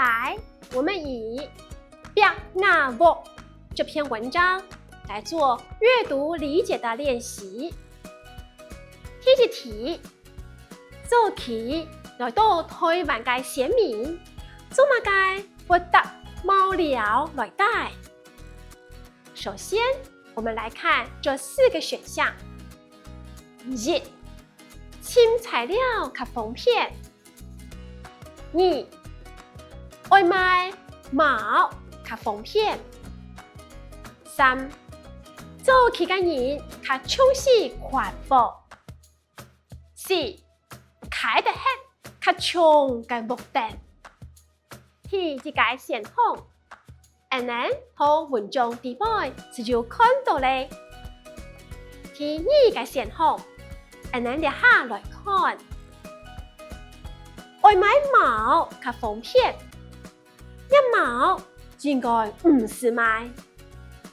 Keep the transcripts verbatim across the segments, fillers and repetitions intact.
來，我們以壁瓦屋這篇文章來做閱讀理解的練習。第一題，早期來到臺灣个先民，做麼个會搭茅寮來戴？首先，我們來看這四個選項。一、尋材料較方便。 二、愛買茅較方便。三、早期个人較重視環保。四、㧡得核較重个屋頂。第一个選項， 𫣆俚在文章裡背就有看著了。第二个選項，𫣆俚這下來看。愛買茅較方便，這茅應該毋使買，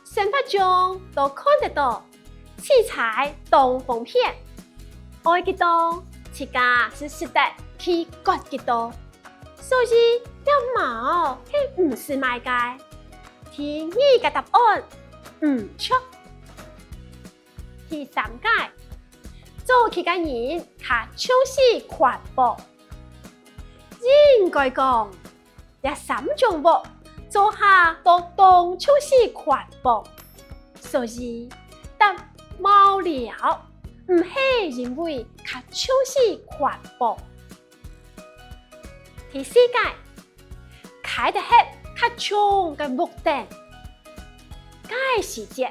生活中都看得著，取材當方便。愛幾多，自家就識得去割幾多。 所以這茅係毋使買个。第二个答案毋著。第三个，早期个人較重視環保。應該講，這三種屋做下都當重視環保，所以搭茅寮毋係因為較重視環保。 第四个，㧡得核較重个屋頂。該時節，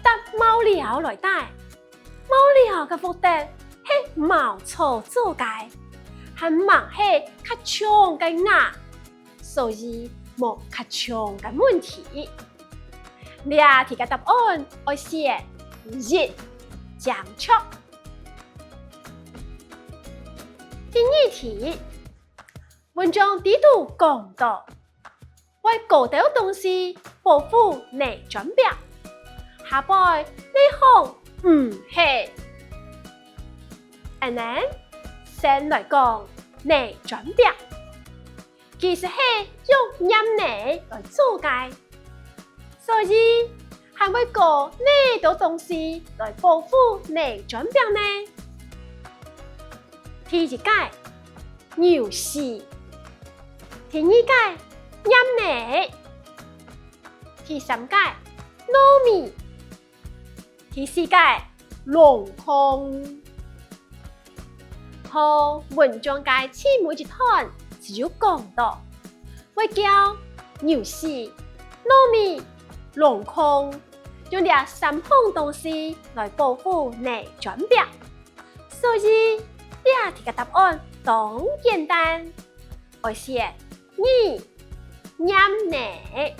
搭茅寮來戴，茅寮个屋頂係茅草做个，還吂係較重个瓦，所以無較重个問題。這題个答案愛選一，正著。 第二題，文章裡肚講著，會高兜東西保護泥磚壁，下背哪項毋係？𫣆俚先來講泥磚壁。 其實係用黏泥來做个，所以還會搞哪兜東西來保護泥磚壁呢？第一个，牛屎；第二个，黏泥；第三个，糯米。 第四个，礱糠。在文章个最尾一段就有講著，會叫牛屎、糯米、礱糠，用這三項東西來保護泥磚壁。所以，這題个答案當簡單，愛選二，黏泥。